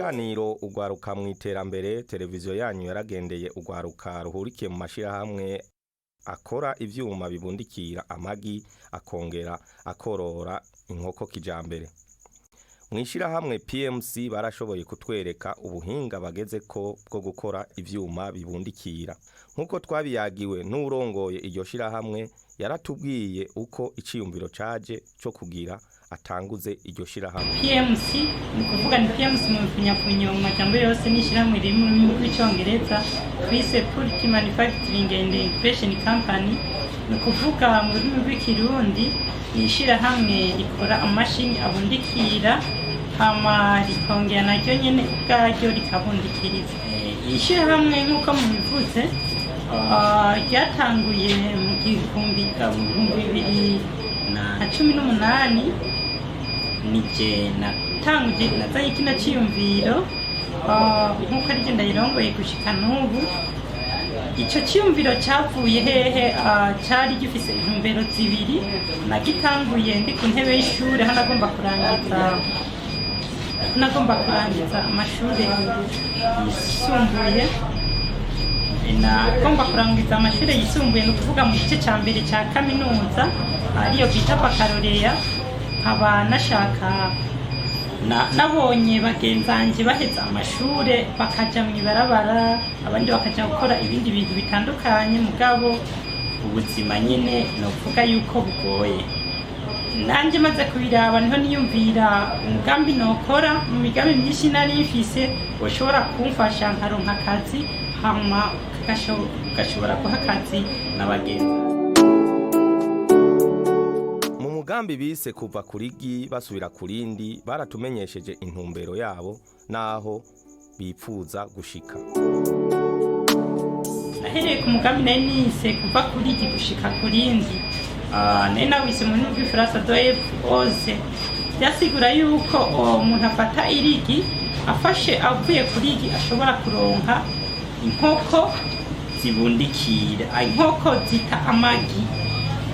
Kiganiro Ugwaruka mu Iterambere, televiziyo yanyu yaragendeye ugwaruka ruhurikiye mu mashirahamwe akora ivyuma bibundikira amagi, akongera akorora inkoko kijambere. Mw'ishirahamwe PMC barashoboye kutwereka ubuhinga bagezeko bwo gukora ivyuma bibundikira. Nk'uko twabiyagiwe n'uwurongoye iryo shirahamwe, yaratubwiye uko iciyumviro caje co kugira atanguze iryo shirahamwe. PMC ni ukuvuga ni PMC mu mfunyapfunyo, mu majambo yose, ni ishyirahamwe riri mu rurimi rw'Icyongereza twise Poultry Manufacturing and Incubation Company. Ni ukuvuga mu rurimi rw'Ikirundi ni ishyirahamwe rikora amamashini abundikira, hama rikongera naryo nyene ubwaryo rikabundikiriza. Iri shyirahamwe, nk'uko mubivuze, ryatanguye mu 2018. Nije natanguje, nazanye kino ciyumviro, nk'uko arivyo ndayirongoye gushika n'ubu. Ico ciyumviro cavuye hehe? Cari gifise intumbero zibiri. Nagitanguye ndi ku ntebe y'ishure, aho nagomba kurangiza amashure yisumbuye. Nagomba kurangiza amashure yisumbuye, ni ukuvuga mu gice ca mbere ca kaminuza, ariyo bita baccalauréat. Nkaba nashaka nabonye bagenzanje baheza amashure bakaja mw'ibarabara, abandi bakaja gukora ibindi bintu bitandukanye, mugabo ubuzima nyene novuga yuko bugoye. Nanje maze kubiraba, niho niyumvira umugambi nokora. Mu migambi myinshi nari mfise woshobora kumfasha nkaronka akazi, hama gashobora guha akazi na bagenzi. Mu mugambi bise kuva ku rigi basubira ku rindi, baratumenyesheje intumbero yabo n'aho bipfuza gushika. Nahereye ku mugambi nari nise kuva kuri igi gushika ku rindi. Nari nawise mu rurimi rw'Ifaransa de l'œuf aux, byasigura yuko umuntu afata irigi, afashe avuye kuri igi, ashobora kuronka inkoko zibundikira, inkoko zita amagi.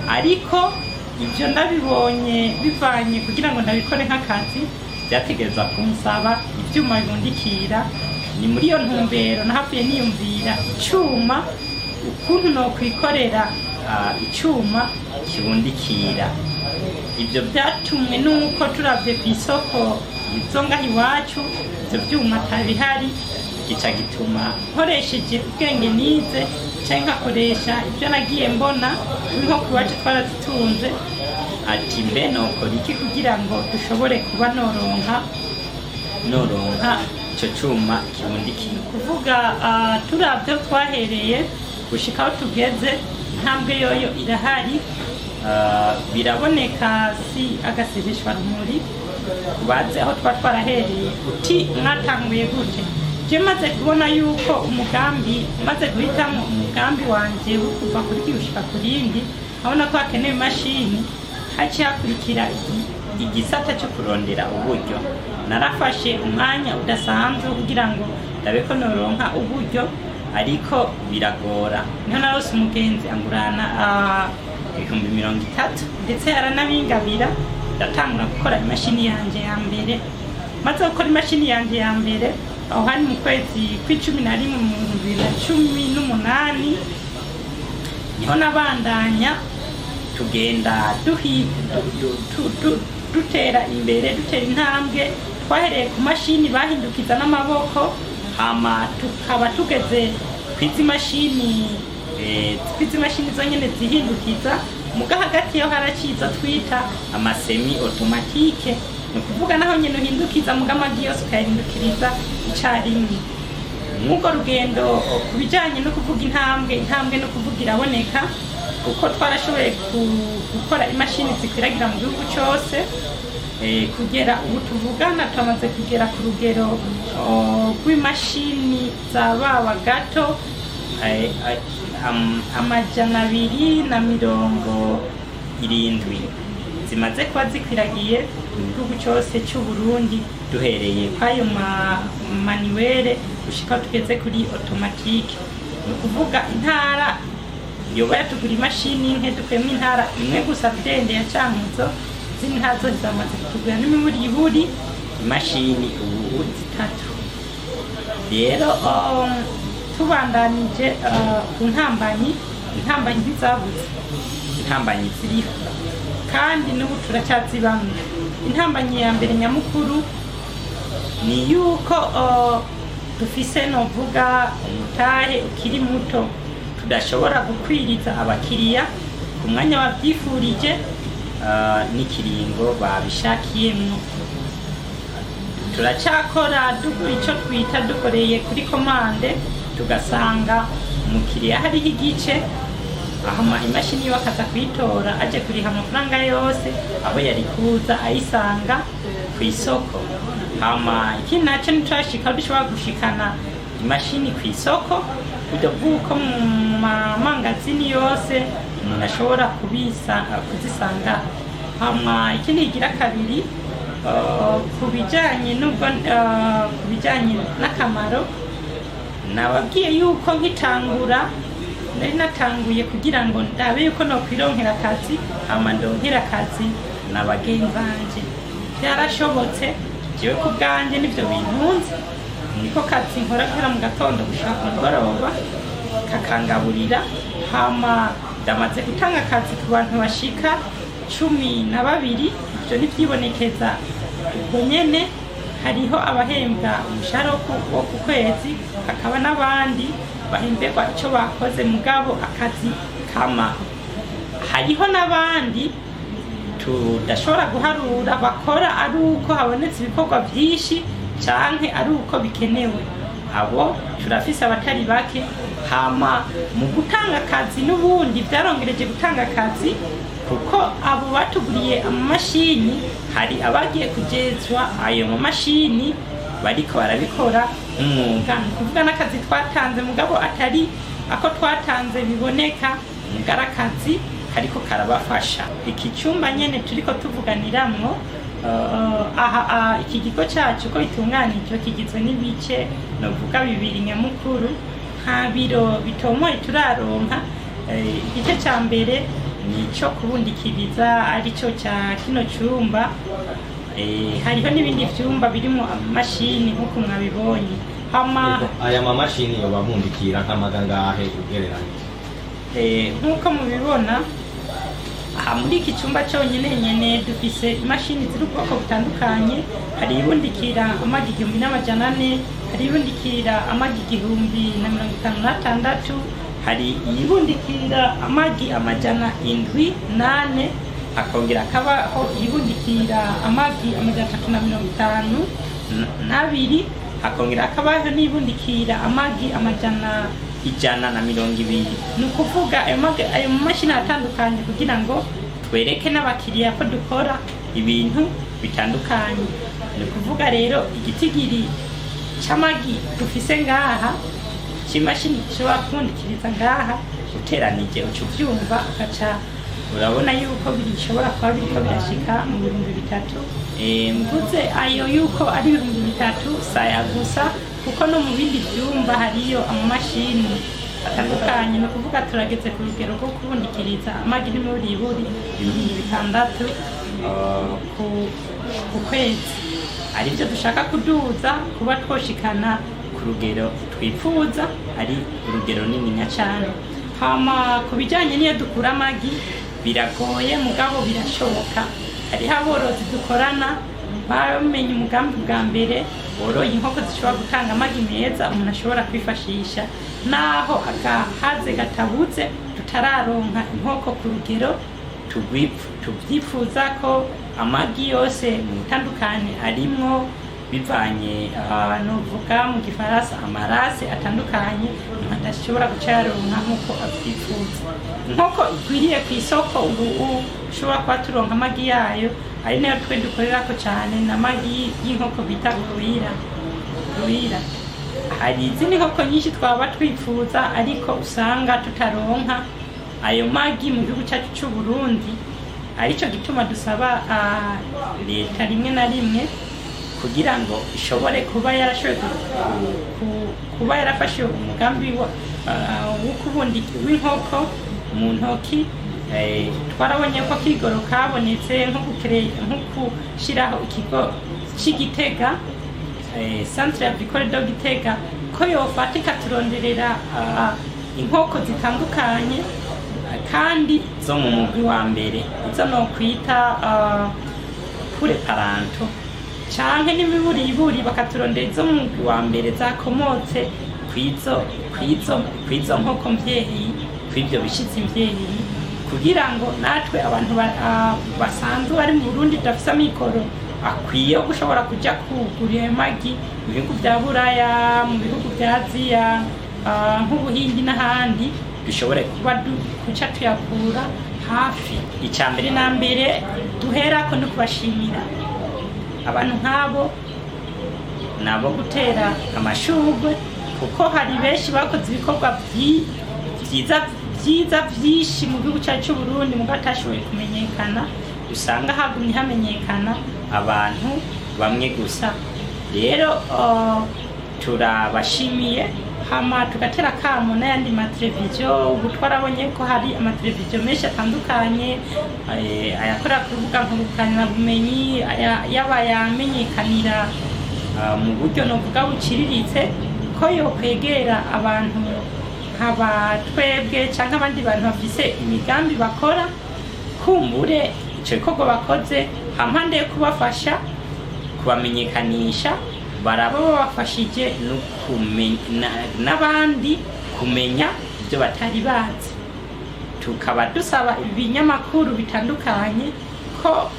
Ariko ibyo ndabibonye bivanye, kugira ngo ndabikore nk'akazi byategerezwa kunsaba ivyuma bibundikira. Ni muri iyo ntumbero nahavuye niyumvira icuma, ukuntu nokwikorera icuma kibundikira. Ibyo byatumwe n'uko turavye ku isoko izo ngaha iwacu, ivyo vyuma atabihari. Gica gituma nkoresheje ubwenge nize canke nkakoresha ibyo nagiye mbona, inkoko iwacu twarazitunze, ati mbe nokora iki kugira ngo dushobore kuba noronka ico cuma kibundikiye? Kuvuga turavye aho twahereye gushika aho tugeze, intambwe yoyo irahari. Biraboneka, si agaseseshwa rumuri kubaze aho twa twarahereye. Uti mwatanguye gute? Je maze kubona yuko umugambi, maze guhitamo umugambi wanje wo kuva kuri ki gushika ku rindi, abona ko hakenewe imashini, haciye hakurikira igisata cyo kurondera uburyo. Narafashe umwanya udasanzwe kugira ngo ndabe ko noronka uburyo, ariko biragora. Niho narose umugenzi angurana 30,000, ndetse aranabingabira. Ndatangura gukora imashini yanje ya mbere. Maze gukora imashini yanje ya mbere, aho hari mu kwezi kw'11 mu 2018, niho nabandanya tugenda dutera imbere, dutera intambwe. Twahereye ku mashini bahindukiza n'amaboko, hama tukaba tugeze kwizi mashini zonyene zihindukiza. Muga hagati yo haraciye izo twita ama semi automatique, ni ukuvuga naho nyene uhindukiza, muga amagi yose ukayahindukiriza icarimwe. Mw'urwo rugendo, ku bijanye no kuvuga intambwe, intambwe no kuvuga iraboneka, kuko twarashoboye gukora imashini zikwiragira mu gihugu cose. Kugera ubu tuvugana, turamaze kugera ku rugero rw'imashini zababa gato 270 zimaze kuba zikwiragiye mu gihugu cyose cy'u Burundi, duhereye kw'ayo ma manuel gushika aho tugeze kuri automatique. Ni ukuvuga intara yoba yatugura imashini nke, dukuyemo intara imwe gusa ndende ya Cankuzo, izindi ntara zose zamaze kutugura n'imiburiburi imashini ubu zitatu. Rero tubandanije ku ntambanyi, intambanyi ntizabuze, intambanyi ziriho kandi n'ubu turacyazibamwe. Intambanyi ya mbere nyamukuru ni yuko dufise, novuga, umutahe ukiri muto, tudashobora gukwiriza abakiriya ku mwanya babyifurije n'ikiringo babishakiyemwo. Turacyakora dukora icyo twita dukoreye kuri commande, tugasanga umukiriya hariho igice ahama imashini yiwe akaza kuyitora aje kuriha amafaranga yose, aho yari kuza ayisanga ku isoko. Hama ikindi nacyo, ntiturashika aho dushobora gushikana imashini ku isoko buryo bw'uko mu mamangazini yose umuntu ashobora kubisa kuzisanga. Hama ikindi kigira kabiri, ku bijyanye n'ubwo ku bijyanye n'akamaro, nababwiye yuko nkitangura nari natanguye kugira ngo ndabe yuko nokwironkera akazi, hama ndonkera akazi na bagenzi banje. Byarashobotse. Jewe ku bwanjye nivyo bintunze, niko kazi nkora guhera mu gatondo gushika ku mugoroba, kakangaburira. Hama ndamaze gutanga akazi ku bantu bashika 12. Ivyo ntivyibonekeza ubwo nyene, hariho abahembwa umushahara wo ku kwezi, hakaba n'abandi bahemberwa ico bakoze mugabo akazi kamaho. Hariho n'abandi tudashobora guharura bakora ari uko habonetse ibikorwa byinshi canke ari uko bikenewe. Abo turafise abatari bake. Hama mu gutanga akazi n'ubundi byarongereje gutanga akazi, kuko abo batuguriye amamashini hari abagiye kugezwa ayo mamashini bariko barabikora nk'umwuga. Ni ukuvuga n'akazi twatanze mugabo atari ako twatanze biboneka, mugari akazi kariko karabafasha. Iki cyumba nyene turiko tuvuganiramwo, aha iki kigo cyacu uko bitunganijwe kigizwe n'ibice novuga bibiri nyamukuru. Nta biro bitomoye turaronka. Igice cya mbere ni ico kubundikiriza, arico cya kino cyumba. Hariho n'ibindi vyumba birimo amamashini nk'uko mwabibonye. Hama Aya mamashini yoba abundikira nk'amaga ngahe ugereranije? Nk'uko mubibona aha muri iki cyumba cyonyine nyene dufise imashini ziri ubwoko butandukanye. Hari ibundikira amagi 1400, hari ibundikira amagi 1056, hari iyibundikira amagi 704, hakongera hakabaho iyibundikira amagi 352, hakongera hakabaho n'ibundikira amagi 120. Ni ukuvuga ayo mamashini aratandukanye kugira ngo twereke n'abakiriya ko dukora ibintu bitandukanye. Ni ukuvuga rero igitigiri c'amagi dufise ngaha c'imashini dushobora kubundikiriza ngaha, uteranije uca uvyumva, ugaca urabona yuko bishobora kuba biriko birashika mu 3000. Mvuze ayo yuko ari 3000, saya gusa, kuko no mu bindi vyumba hariyo amamashini atandukanye. Ni ukuvuga turageze ku rugero rwo kubundikiriza amagi n'imiburiburi 6000 ku kwezi, aribyo dushaka kuduza kuba twoshikana ku rugero twipfuza, ari urugero nininya cane. Hama ku bijanye n'iyo dukura amagi, biragoye mugabo birashoboka. Hariho aborozi dukorana bamenye umugambi bwa mbere, boroye inkoko zishobora gutanga amagi meza umuntu ashobora kwifashisha, naho agahaze gatabuze, tutararonka inkoko ku rugero tubyifuza ko amagi yose mu butandukane arimwo, bivanye novuga mu gifaransa amarase atandukanye, umuntu adashobora guca yaronka nk'uko abyifuza. Inkoko igwiriye ku isoko ubu ushobora kuba turonka amagi yayo, ari nayo twe dukorerako cyane, ni amagi y'inkoko bita kuruwira ruwira. Hari izindi nkoko nyinshi twaba twifuza, ariko usanga tutaronka ayo magi mu gihugu cyacu cy'u Burundi, aricyo gituma dusaba leta rimwe na rimwe kugira ngo ishobore kuba yarashoboye kuba yarafashe umugambi wo kubundika w'inkoko mu ntoki. Twarabonye ko akigoro kabonetse nko gushyiraho ikigo cy'igitega. Centre Agricole de Gitega ko yofata ikaturonderera inkoko zitandukanye, kandi zo mu mugwi wa mbere, izo nokwita poule parento, canke n'imiburiburi bakaturondera izo mu mugwi wa mbere zakomotse kwizo nkoko mvyeyi, kw'ivyo bishitsi mvyeyi, kugira ngo natwe abantu basanzwe bari mu Burundi tudafise amikoro akwiye gushobora kuja kugura ayo magi mu bihugu vya Buraya, mu bihugu vya Aziya, nk'Ubuhindi n'ahandi, dushobore kuba kuca tuyakura hafi. Ica mbere na mbere duherako ni kubashimira abantu nk'abo, nabo gutera amashurwe, kuko hari benshi bakoze ibikorwa vyiza vyiza vyinshi mu gihugu cyacu cy'u Burundi mugo atashoboye kumenyekana, usanga hagumye hamenyekana abantu bamwe gusa. Rero turabashimiye, hama tugatera akamo n'ayandi mateleviziyo. Ubu twarabonye ko hari amateleviziyo menshi atandukanye, ayakorera ku rubuga ngurukanabumenyi, yaba yamenyekanira mu buryo novuga buciriritse, ko yokwegera abantu nkaba twebwe canke abandi bantu bafise imigambi bakora, kumbure ico gikorwa bakoze hampande yo kubafasha kubamenyekanisha, baraba babafashije no n'abandi kumenya ibyo batari bazi. Tukaba dusaba ibinyamakuru bitandukanye ko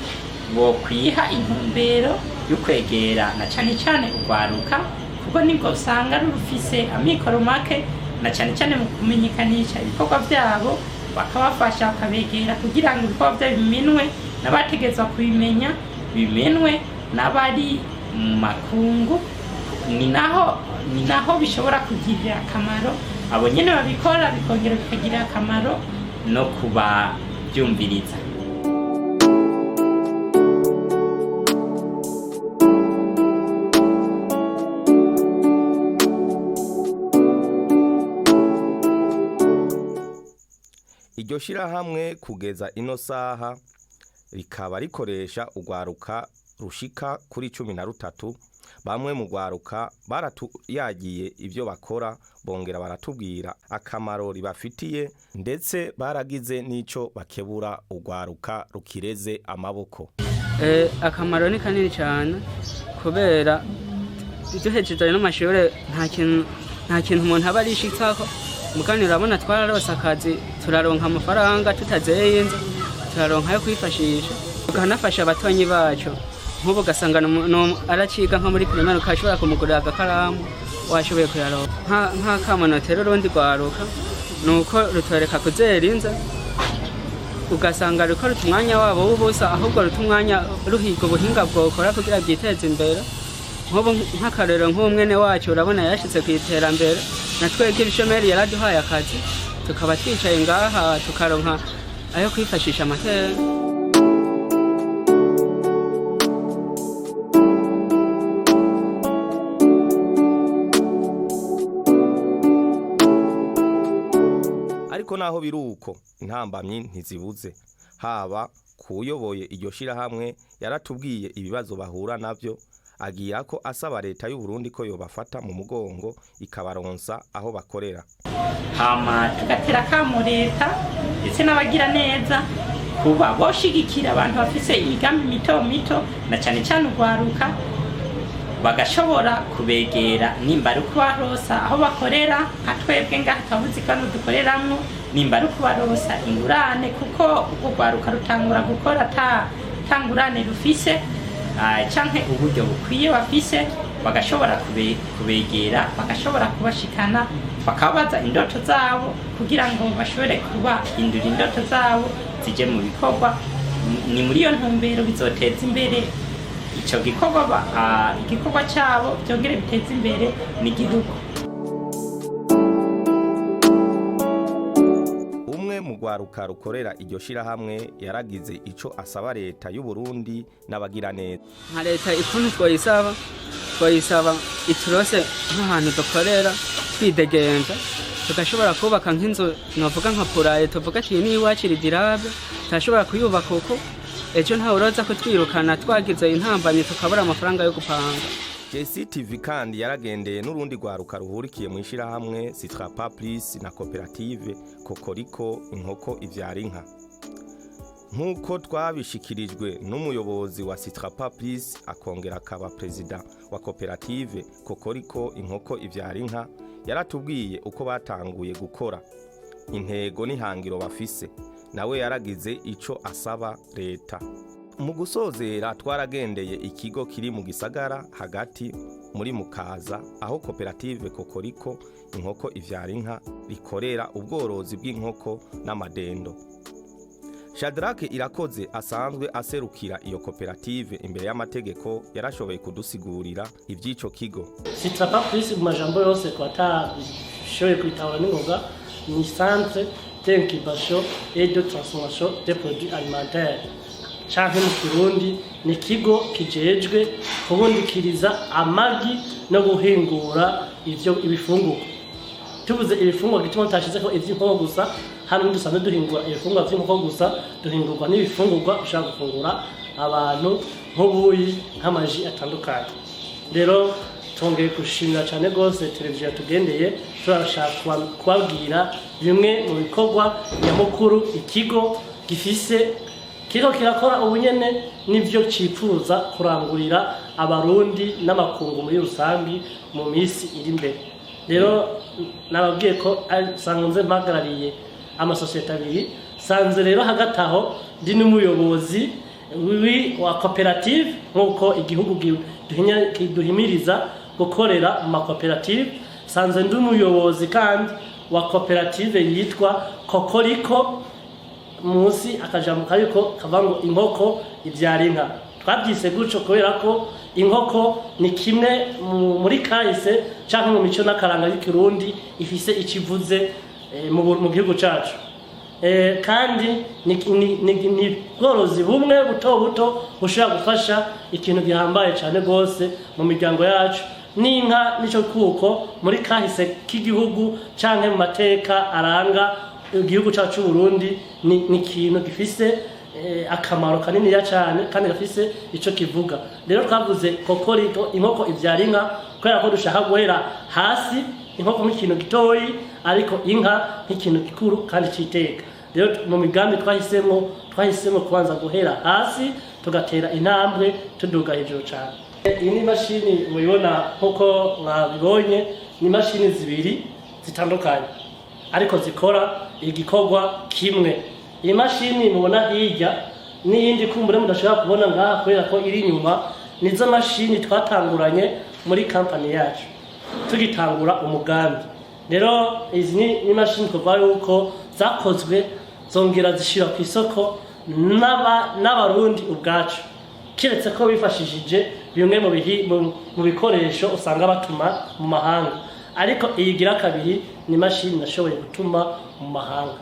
bokwiha intumbero yo kwegera na cane cane urwaruka, kuko nibwo usanga rufise amikoro make, na cane cane mu kumenyekanisha ibikorwa vyabo, bakabafasha bakabegera kugira ngo ibikorwa vyabo bimenwe n'abategerezwa kubimenya, bimenwe n'abari mu makungu. Ni naho bishobora kugirira akamaro abo nyene babikora, bikongera bikagirira akamaro no kubavyumviriza. Iryo shirahamwe kugeza ino saha rikaba rikoresha urwaruka rushika kuri 13. Bamwe mu rwaruka baratuyagiye ibyo bakora, bongera baratubwira akamaro ribafitiye, ndetse baragize n'ico bakebura urwaruka rukireze amaboko. Akamaro ni kanini cyane, kubera duhejeje n'amashure nta kintu umuntu aba arishitsako. Mugani urabona twararose akazi, turaronka amafaranga tutazeye inzu, turaronka ayo kwifashisha, tukanafasha abatonyi bacu. Nk'ubu ugasanga araciga nko muri primaire, ukashobora kumugurira agakaramu washoboye kuyaronka. Nk'akamo notera urundi rwaruka ni uko rutoreka kuzera inza, ugasanga ruko ruta umwanya wabo w'ubusa, ahubwo ruta umwanya ruhiga ubuhinga bwokora kugira bwiteze imbere. Nk'ubu nk'akarorero, nk'umwene wacu urabona yashitse ku iterambere, na twebwe ibishomeri yaraduhaye akazi, tukaba twicaye ngaha tukaronka ayo kwifashisha amatera. Ariko naho biruko, intambamyi ntizibuze. Haba kuyoboye iryo shirahamwe yaratubwiye ibibazo bahura navyo, agira ko asaba leta y'u Burundi ko yobafata mu mugongo ikabaronsa aho bakorera. Hama tugatera akamo leta ndetse n'abagira neza kuba boshigikira abantu bafise imigambi mito mito, na cane cane urwaruka, bagashobora kubegera, nimba ari ukubarosa aho bakorera nka twebwe ngaha twabuze kano dukoreramwo, nimba ari ukubarosa ingurane, kuko urwo rwaruka rutangura gukora ata ngurane rufise, canke uburyo bukwiye bafise, bagashobora kubegera, bagashobora kubashikana, bakababaza indoto zabo kugira ngo bashobore kubahindura indoto zabo zije mu bikorwa. Ni muri iyo ntumbero bizoteza imbere ico gikorwa, igikorwa cabo byongere biteze imbere n'igihugu. Umwe mu rwaruka rukorera iryo shirahamwe yaragize ico asaba leta y'u Burundi n'abagiraneza. Nka leta, ikuntu twoyisaba iturose nk'ahantu dukorera twidegenza, tugashobora kubaka nk'inzu novuga nka poulailler, tuvuga ati iyi ni iwacu, iri durable, turashobora kuyubaka uko ejo ntawe uroza kutwirukana twagize intambamyi tukabura amafaranga yo gupanga. JCTV kandi yaragendeye n'urundi rwaruka ruhurikiye mu ishirahamwe Citrapa Plus na koperative Kokoriko inkoko ivyara inka. Nk'uko twabishikirijwe n'umuyobozi wa Citrapa Plus, akongera akaba perezida wa koperative Kokoriko inkoko ivyara inka, yaratubwiye uko batanguye gukora, intego n'ihangiro bafise. Nawe yaragize ico asaba leta. Mu gusozera, twaragendeye ikigo kiri mu gisagara hagati muri Mukaza, aho koperative Kokoriko inkoko ivyara inka rikorera ubworozi bw'inkoko n'amadendo. Shadrake Irakoze, asanzwe aserukira iyo koperative imbere y'amategeko, yarashoboye kudusigurira iby'ico kigo. Citrapa Plus, mu majambo yose ku batashoboye kwitahura n'ingoga, ni centre d'incubation et de transformation des produits alimentaires, canke mu Kirundi ni ikigo kijejwe kubundikiriza amagi no guhingura ivyo ibifungurwa. Tuvuze ibifungurwa, gituma tutashizeko ivy'inkoko gusa. Hano ntidusanzwe duhingura ibifungurwa vy'inkoko gusa, duhingurwa n'ibifungurwa bishobora gufungura abantu, nk'ubuyi, nk'amaji atandukanye. Rero twongeye gushimira cyane rwose televiziyo yatugendeye. Turashaka kubabwira bimwe mu bikorwa nyamukuru ikigo gifise, kiriko kirakora ubunyene, n'ivyo cipfuza kurangurira Abarundi n'amakungu muri rusangi mu minsi iri imbere. Rero nababwiye ko sanze mpagarariye amasosiyete abiri, sanze rero hagati aho ndi n'umuyobozi wa koperative, nk'uko igihugu kiduhimiriza gukorera mu makoperative. Sanze ndi umuyobozi kandi wa koperative yitwa Kokoriko, munsi akajambo kariko kava ngo inkoko ibyara inka. Twabyise gutyo kubera ko inkoko ni kimwe muri kahise cyangwa mu mico n'akaranga y'ikirundi ifise ikivuze mu gihugu cyacu. Kandi ni bworozi bumwe buto buto bushobora gufasha ikintu gihambaye cyane rwose mu miryango yacu. N'inka nico, kuko muri kahise k'igihugu canke mu mateka aranga igihugu cyacu c'u Burundi ni ikintu gifise akamaro kaniniya cyane kandi gafise ico kivuga. Rero twavuze Kokoriko inkoko ivyara inka kubera ko dushaka guhera hasi, inkoko nk'ikintu gitoyi ariko inka nk'ikintu gikuru kandi citeka. Rero mu migambi twahisemo kubanza guhera hasi, tugatera intambwe tuduga hejuru cyane. Iyi ni imashini mubibona, nk'uko mwabibonye, ni imashini zibiri zitandukanye ariko zikora igikorwa kimwe. Iyi mashini mubona hirya n'iyindi kumbure mudashobora kubona ngaha kubera ko iri inyuma, nizo mashini twatanguranye muri kampani yacu tugitangura umugambi. Rero izi ni imashini kuva yuko zakozwe zongera zishyira ku isoko n'Abarundi ubwacu, keretse ko bifashishije bimwe mu bikoresho usanga batuma mu mahanga. Ariko iyi gira kabiri ni imashini nashoboye gutuma mu mahanga.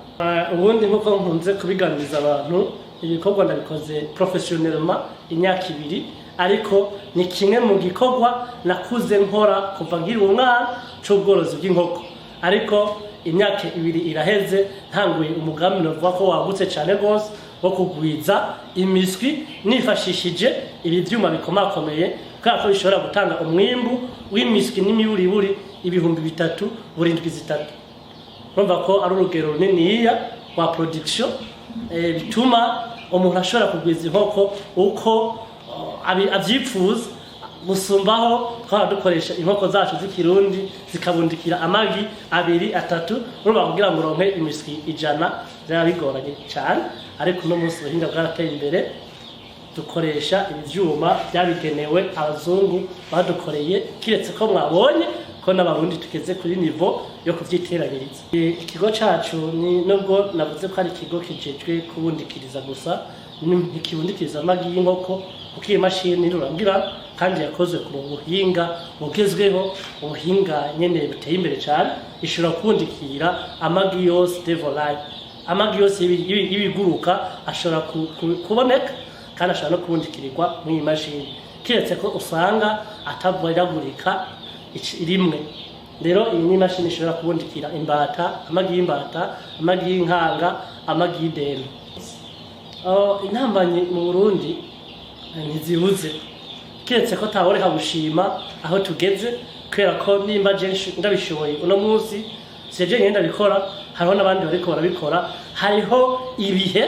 Ubundi nk'uko nkunze kubiganiriza abantu, ibikorwa ndabikoze professionnellement imyaka 2, ariko ni kimwe mu gikorwa nakuze nkora kuva nkiri umwana c'ubworozi bw'inkoko. Ariko imyaka 2 iraheze ntanguye umugambi novuga ko wagutse cyane rwose wo kugwiza imiswi nifashishije ibi vyuma bikomakomeye, kubera ko bishobora gutanga umwimbu w'imiswi n'imiburiburi 3000 buri ndwi 3. Urumva ko ari urugero runiniya rwa production, bituma umuntu ashobora kugwiza inkoko uko avyipfuza, gusumbaho twaba dukoresha inkoko zacu z'ikirundi zikabundikira amagi abiri, atatu. Urumva kugira ngo uronke imiswi 100 byaba bigoranye cyane. Ariko uno munsi ubuhinga bwarateye imbere, dukoresha ibyuma byabigenewe abazungu badukoreye, kiretse ko mwabonye ko n'Abarundi tugeze kuri niveau yo kuvyiteranyiriza. Ikigo cacu ni nubwo navuze ko ari ikigo kijejwe kubundikiriza gusa, ntikibundikiriza amagi y'inkoko, kuko iyi mashini rurangira kandi yakozwe ku buhinga bugezweho, ubuhinga nyene buteye imbere cyane. Ishobora kubundikira amagi yose de volaille, amagi yose y'ibiguruka ashobora kuboneka kandi ashobora no kubundikirirwa muri iyi mashini, keretse ko usanga ataviragurika rimwe. Rero iyi ni imashini ishobora kubundikira imbata, amagi y'imbata, amagi y'inkanga, amagi y'idendo. Intambamyi mu Burundi ntizibuze. Kiretse ko taworeka gushima aho tugeze, kubera ko nimba je ndabishoboye uno munsi, si je nyene ndabikora, hariho n'abandi bariko barabikora. Hariho ibihe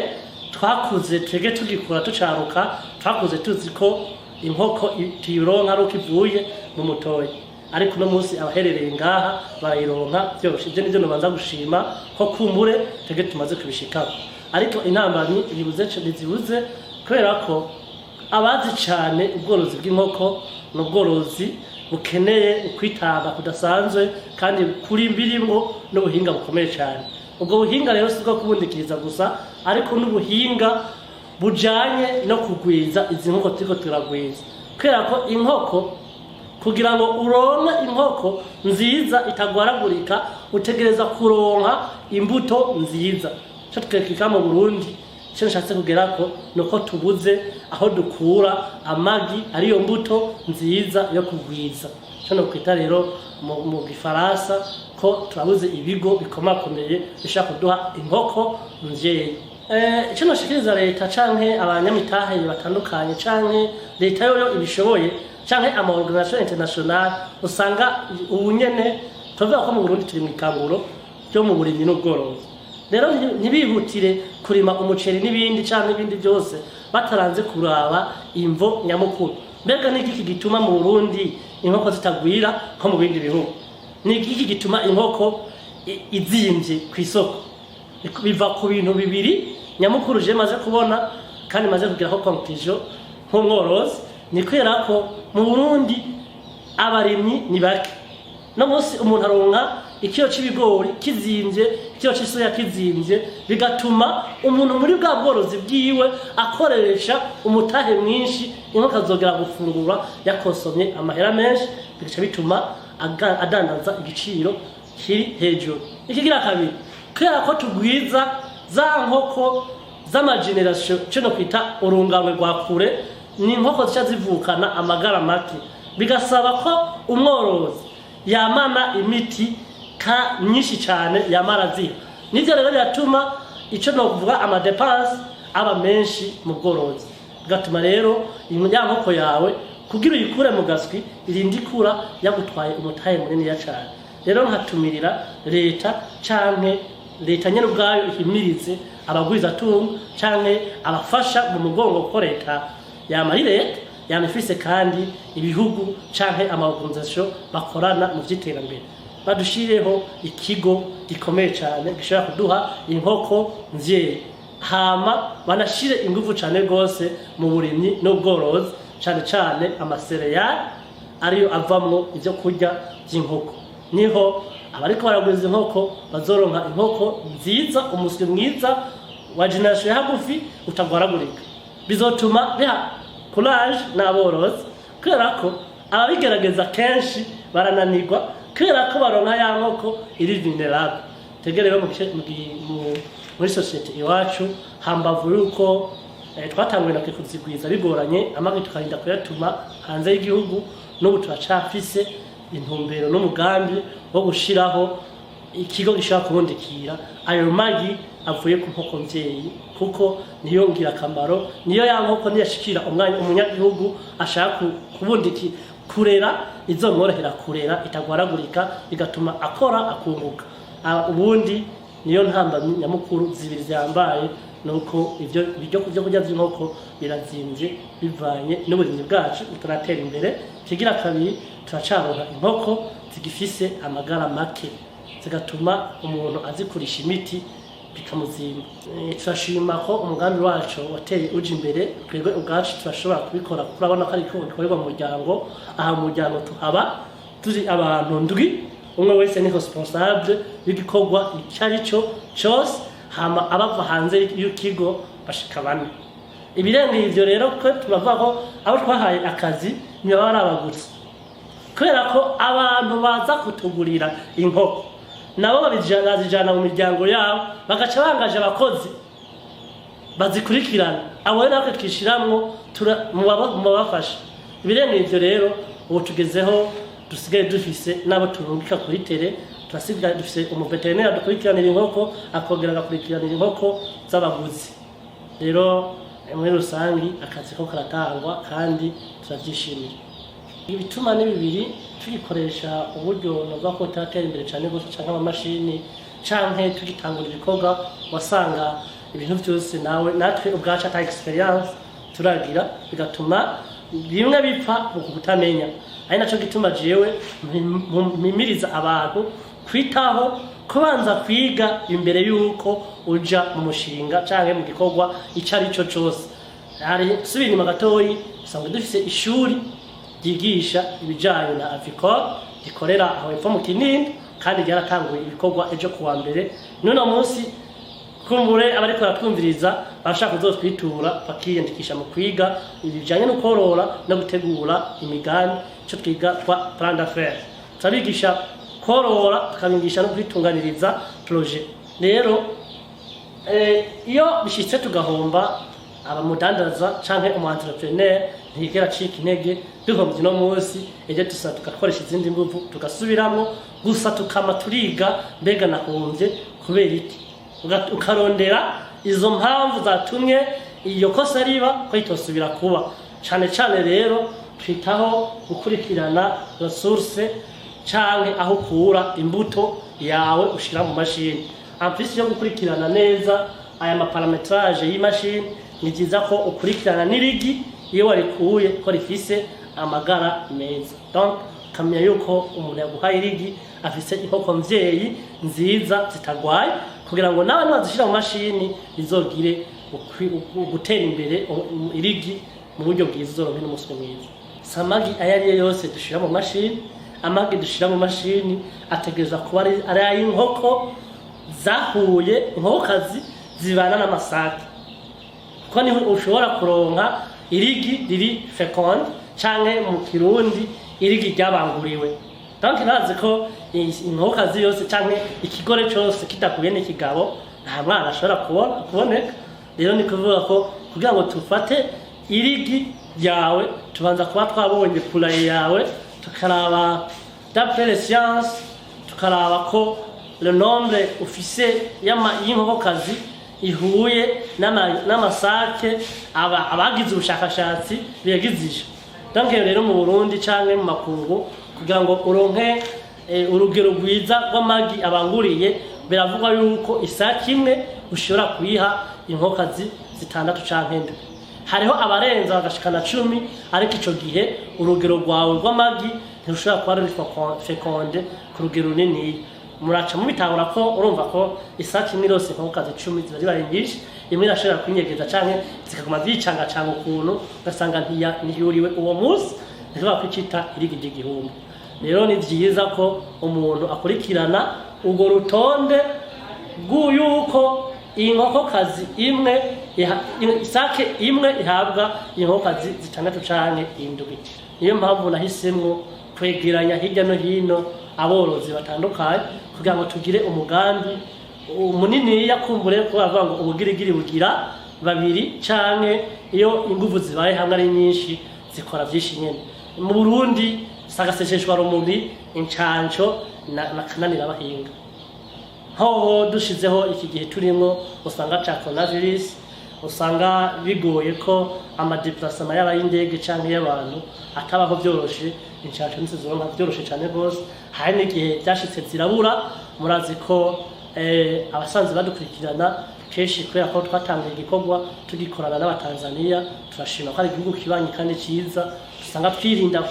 twakuze, twege tugikura, tucaruka, twakuze tuzi ko inkoko tuyironka ari uko ivuye mu mutoyi, ariko uno munsi abaherereye ngaha barayironka vyoroshe. Ivyo nivyo nobanza gushima, ko kumbure twege tumaze kubishikako, ariko intambamyi ntizibuze, kubera ko abazi cyane ubworozi bw'inkoko ni ubworozi bukeneye ukwitanga kudasanzwe, kandi kuri birimwo n'ubuhinga bukomeye cyane. Ubwo buhinga rero si bwo kubundikiriza gusa, ariko n'ubuhinga bujanye no kugwiza izi nkoko turiko turagwiza, kubera ko inkoko, kugira ngo uronke inkoko nziza itagwaragurika, utegereza kuronka imbuto nziza. Ico twekeka mu Burundi, icyo nshatse kugerako, ni uko tubuze aho dukura amagi ariyo mbuto nziza yo kugwiza. Ico nokwita rero mu gifaransa ko turabuze ibigo bikomakomeye bishobora kuduha inkoko mvyeyi. Ico noshikiriza leta canke abanyamitahe batandukanye, canke leta yoyo ibishoboye, canke ama organisation internationale, usanga ubu nyene turavuga ko mu Burundi turi mu ikanguro ryo mu burimyi n'ubworozi. Rero ntibihutire kurima umuceri n'ibindi canke ibindi byose bataranze kuraba imvo nyamukuru. Mbega ni igiki gituma mu Burundi inkoko zitagwira nko mu bindi bihugu? Ni igiki gituma inkoko izimvye ku isoko? Biva ku bintu bibiri nyamukuru je maze kubona kandi maze kugeraho conclusion nk'umworozi. Ni kubera ko mu Burundi abarimyi ni bake. No munsi umuntu aronka ikiro c'ibigori kizimvye, ikiro c'isoya kizimvye, bigatuma umuntu muri bwa bworozi bwiwe akoresha umutahe mwinshi. Inkoko azogera gufungura yakosomye amahera menshi, bigaca bituma adandaza igiciro kiri hejuru. Ikigira kabiri, kubera ko tugwiza za nkoko z'amageneration, cyo no kwita urunganwe rwa kure, ni inkoko zica zivukana amagara make, bigasaba ko umworozi yamana imiti ka myinshi cyane yamara ziha. Nivyo rero biratuma ico nokuvuga amadépenses aba menshi mu bworozi, bigatuma rero ya nkoko yawe kugira uyikure mu gaswi irinde ikura yagutwaye umutahe muniniya cane. Rero nkatumirira leta, canke leta nyene ubwayo ihimirize abagwizatunga canke abafasha mu mugongo, ko leta yama ari leta, yama ifise kandi ibihugu canke ama organisation bakorana mu vy'iterambere, badushireho ikigo gikomeye cane gishobora kuduha inkoko mvyeyi, hama banashire inguvu cane rwose mu burimyi n'ubworozi, cane cane amacéréales ariyo avamwo ivyo kurya vy'inkoko. Niho abariko baragwiza inkoko bazoronka inkoko nziza, umuswi mwiza wa génération ya hagufi utagwaragurika. Bizotuma biha courage n'aborozi, kubera ko ababigerageza kenshi barananirwa, kubera ko baronka ya nkoko iri vulnérable. Twebwe rero muri société iwacu, hambavu yuko twatanguye natwe kuzigwiza bigoranye, amagi tukarinda kuyatuma hanze y'igihugu, n'ubu turacafise intumbero n'umugambi wo gushiraho ikigo gishobora kubundikira ayo magi avuye ku nkoko mvyeyi, kuko niyo ngirakamaro, niyo ya nkoko niyashikira umwanya umunyagihugu ashaka kubundiki kurera, izomworohera kurera itagwaragurika, bigatuma akora akunguka. Ubundi niyo ntambamyi nyamukuru zibiri zihambaye, nuko ivyo ibyo byo kurya vy'inkoko birazimvye bivanye n'uburimyi bwacu butaratera imbere. Kigira kabiri, turacaronka inkoko zigifise amagara make, zigatuma umuntu azikurisha imiti bikamuzimba. Turashima ko umugambi wacu wateye uja imbere. Twebwe ubwacu turashobora kubikora, kuko urabona ko ariko bikorerwa mu muryango. Aha mu muryango tuhaba turi abantu ndwi, umwe wese ni responsable w'igikorwa icyo ari cyo cyose, hama abava hanze y'ikigo bashika bane. Ibirengeye ivyo rero, ko turavuga ko abo twahaye akazi ntibaba ari abaguzi, kubera ko abantu baza kutugurira inkoko nabo bazijana mu miryango yabo, bagaca bangaje abakozi bazikurikirana. Abo rero natwe twishiramwo mu babafasha. Ibirengeye ivyo rero, ubu tugezeho dusigaye dufise n'abo turungika kuri terrain. Turasigaye dufise umuveterineri adukurikiranira inkoko, akongera agakurikiranira inkoko z'abaguzi. Rero muri rusangi akazi ko karatangwa kandi. Turabyishimira. Ibituma ni bibiri: tugikoresha uburyo navuga ko turatera imbere cyane rwose, canke amamashini, canke tugitangura ibikorwa, wasanga ibintu byose nawe natwe ubwacu ata experience turagira, bigatuma bimwe bipfa mu kutamenya. Ari naco gituma jewe mpimiriza abantu kwitaho kubanza kwiga imbere y'uko uja mu mushinga canke mu gikorwa ico ari cyo cose. Hari subira inyuma gatoyi, usanga dufise ishuri ryigisha ibijanye na avicole, rikorera aho hepfo mu Kinindo, kandi ryaratanguye ibikorwa ejo kuwa mbere. N'uno munsi kumbure abariko baratwumviriza barashaka kuzotwitura, bakiyandikisha mu kwiga ibijanye no korora no gutegura imigambi, ico twiga twa plan d'affaires. Turabigisha korora, tukabigisha no kwitunganiriza projet. Rero iyo bishitse tugahomba, abamudandaza canke umu entrepreneur ntiyigera acika intege. Duhombye uno munsi, ejo tusa tugakoresha izindi nguvu, tugasubiramwo, gusa tukama turiga: mbega nahombye kubera iki? Ukarondera izo mpamvu zatumye iyo kosa riba, ko itosubira kuba. Cane cane rero twitaho gukurikirana ressource canke aho ukura imbuto yawe ushira mu mashini. En plus yo gukurikirana neza aya ma paramétrage y'imashini, ni byiza ko ukurikirana n'irigi iyo warikuye ko rifise amagara meza. Donc ukamenya yuko umuntu yaguhaye irigi afise inkoko mvyeyi nziza zitagwaye, kugira ngo nawe niwazishira mu mashini rizogire gutera imbere irigi mu buryo bwiza, uzoronke n'umuswi mwiza. Si amagi ayo ariyo yose dushira mu mashini. Amagi dushira mu mashini ategerezwa kuba ari ay'inkoko zahuye, inkokokazi zibana n'amasake, kuko niho ushobora kuronka irigi riri fécondé, canke mu Kirundi irigi ryabanguriwe. Donc ntazi ko inkokokazi yose canke ikigore cose kidahuye n'ikigabo, nta mwana ashobora kuboneka. Rero ni kuvuga ko kugira ngo tufate irigi ryawe, tubanza kuba twabonye poulailler yawe, tukaraba d'après les sciences, tukaraba ko le nombre ufise y'inkokokazi ihuye n'amasake abagize ubushakashatsi biyagizije. Donc rero mu Burundi canke mu makungu, kugira ngo uronke urugero rwiza rw'amagi abanguriye, biravugwa yuko isake imwe ushobora kuyiha inkokazi zitandatu canke ndwi. Hariho abarenza bagashikana 10, ariko ico gihe urugero rwawe rw'amagi ntirushobora kuba ruri fécondé ku rugero runiniya. Muraca mubitahura ko urumva ko isake imwe irose inkokokazi 10 ziba zibaye nyinshi, imwe irashobora kwinyegeza canke zikaguma zicangacanga ukuntu, ugasanga ntiyuriwe uwo munsi, ntishobora kwicita irigi ry'igihumbi. Rero ni vyiza ko umuntu akurikirana urwo rutonde rw'uyuko inkokokazi imwe isake imwe ihabwa inkokokazi zitandatu canke indwi. Niyo mpamvu nahisemwo kwegeranya hirya no hino aborozi batandukanye kugira ngo tugire umugambi muniniya. Kumbure ko bavuga ngo ubugirigiri bugira babiri, canke iyo inguvu zibaye hamwe ari nyinshi zikora vyinshi nyene. Mu Burundi sagaseseshwa rumuri, incanco na kananira abahinga. Hoho dushizeho iki gihe turimo, usanga ca coronavirus, usanga bigoye ko ama déplacement yaba y'indege canke y'abantu atabaho vyoroshe, incanco ntizizoronka vyoroshe cane rwose. Hari n'igihe vyashitse zirabura. Murazi ko abasanzwe badukurikirana kenshi, kubera ko twatanguye igikorwa tugikorana n'Abatanzaniya, turashima ko ari igihugu kibanyi kandi ciza, usanga twirinda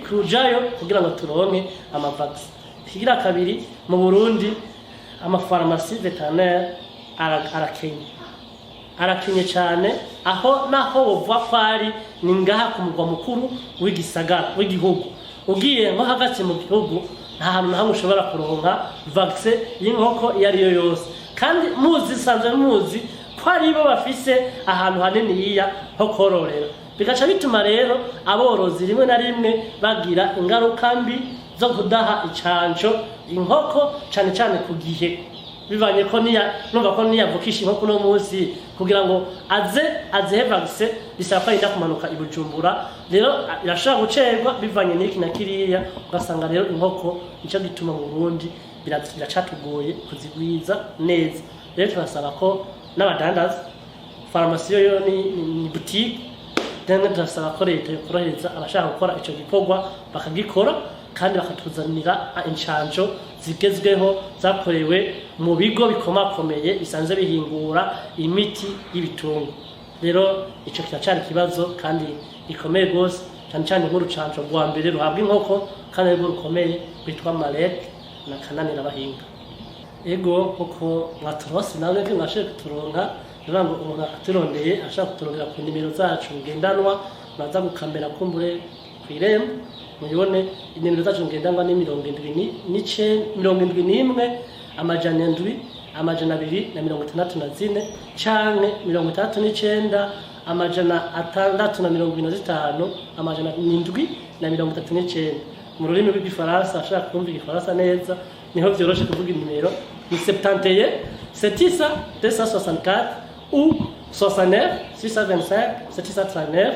kujayo kugira ngo turonke ama vaccin. Ikigira kabiri, mu Burundi amafarumasi vétérinaire arakenye, arakenye cyane. Aho naho wovuga ko ari ni ngaha ku mugwa mukuru w'igisagara w'igihugu. Ugiye nko hagati mu gihugu, nta hantu na hamwe ushobora kuronka vaccin y'inkoko iyo ari yo yose, kandi muzi sanzwe muzi ko aribo bafise ahantu haniniya ho kororera. Bigaca bituma rero aborozi rimwe na rimwe bagira ingaruka mbi zo kudaha icanco inkoko, cane cane ku gihe, bivanye ko niya numva ko niyavukisha inkoko uno munsi, kugira ngo aze azihe vaccin bisaba ko arinda kumanuka i Bujumbura. Rero irashobora gucerwa bivanye n'iki na kiriya, ugasanga rero inkoko, nico gituma mu Burundi biracatugoye kuzigwiza neza. Rero turasaba ko n'abadandaza, farumasi yo ni boutique. Rero turasaba ko leta yokorohereza abashaka gukora ico gikorwa bakagikora, kandi bakatuzanira inshanjo zigezweho zakorewe mu bigo bikomakomeye bisanzwe bihingura imiti y'ibitungwa. Rero ico kiracari ikibazo kandi gikomeye rwose, cyane cyane nk'urucanco rwa mbere ruhabwa inkoko kandi arirwo rukomeye rwitwa Marek na Kananira Bahinga. Ego, kuko mwaturose namwe ko mwashoboye kuturonka, niyo ngo umuntu aturondeye ashaka kuturondera ku nimero zacu ngendanwa, muraza gukamera kumbure ku irembo mubibone. Inimero zacu ngendanwa ni 79, 71, 700, 264, canke 69, 675, 739. Mu rurimi rw'igifaransa, ashaka kumva igifaransa neza niho vyoroshe kuvuga inimero, ni 71 700 264 ou 69 625 739,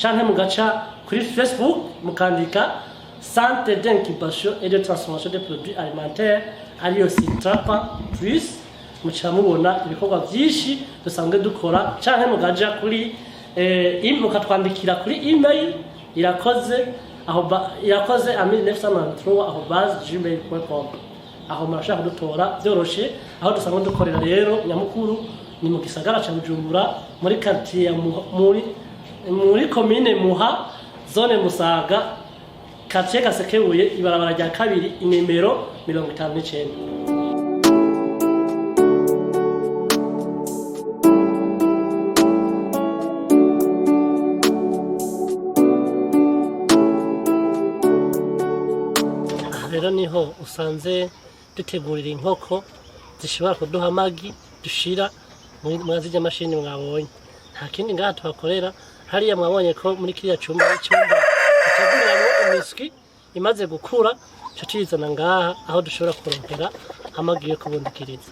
canke mugaca kuri Facebook mukandika Centre d'incubation et de transformation des produits alimentaires, ariyo Citrapa Plus, muca mubona ibikorwa vyinshi dusanzwe dukora, canke mukaja kuri mukatwandikira kuri email irakoze aho irakoze 1993@gmail.com. Aho murashaka kudutora vyoroshe. Aho dusanzwe dukorera rero nyamukuru ni mu gisagara ca Bujumbura, muri quartier ya muri commune Muha, zone Musaga, quartier Gasekebuye, ibarabara rya kabiri, inimero 59. Aha rero niho usanze dutegurira inkoko zishobora kuduha amagi dushira muri zirya mashini mwabonye. Nta kindi ngaha tuhakorera. Hariya mwabonye ko muri kiriya cumba ari icumba duteguriramwo imiswi imaze gukura, tuca tuyizana ngaha aho dushobora kuronkera amagi yo kubundikiriza.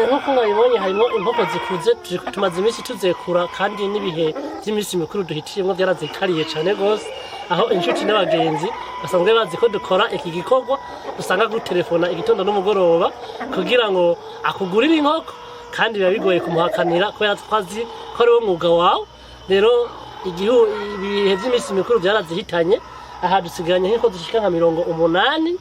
Nk'uko mwabibonye harimo inkoko zikuze, tumaze iminsi tuzekura, kandi n'ibihe by'iminsi mikuru duhitiyemwo byarazikariye cane gose, aho inshuti n'abagenzi basanzwe bazi ko dukora iki gikorwa usanga gutelefona igitondo n'umugoroba kugira ngo akugurire inkoko, kandi biba bigoye kumuhakanira kubera twazi ko ari wo mwuga wawe. Rero ibihe by'iminsi mikuru byarazihitanye. Aha dusigaranye nk'inkoko zishika nka 80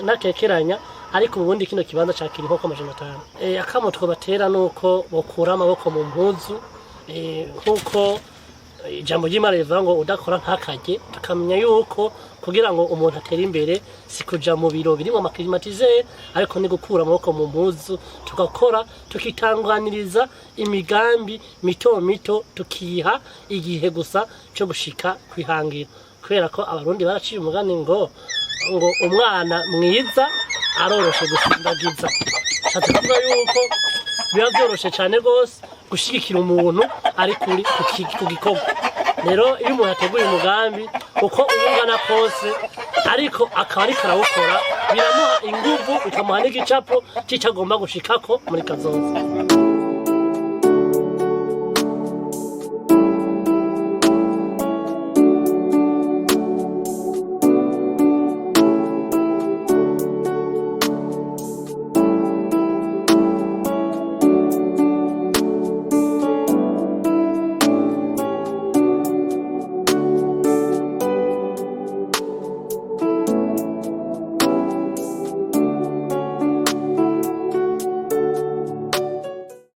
ntakekeranya, ariko ubundi kino kibanza cakira inkoko 500. Akamo twobatera nuko bokura amaboko mu mpuzu, nk'uko ijambo ry'Imana rivuga ngo udakora ntakarye, tukamenya yuko kugira ngo umuntu atere imbere si kuja mu biro birimwo amaklimatizere, ariko ni gukura amaboko mu mpuzu tugakora, tukitanganiriza imigambi mito mito, tukiha igihe gusa co gushika kwihangira, kubera ko abarundi baraciye umugani ngo umwana mwiza aroroshe gusindagiza. Nshatse kuvuga yuko biba vyoroshe cane rwose gushigikira umuntu ari kuri ku gikorwa. Rero iyo umuntu ateguye umugambi uko uba ungana kose, ariko akaba ariko arawukora, biramuha inguvu bikamuha n'igicapo c'ico agomba gushikako muri kazoza.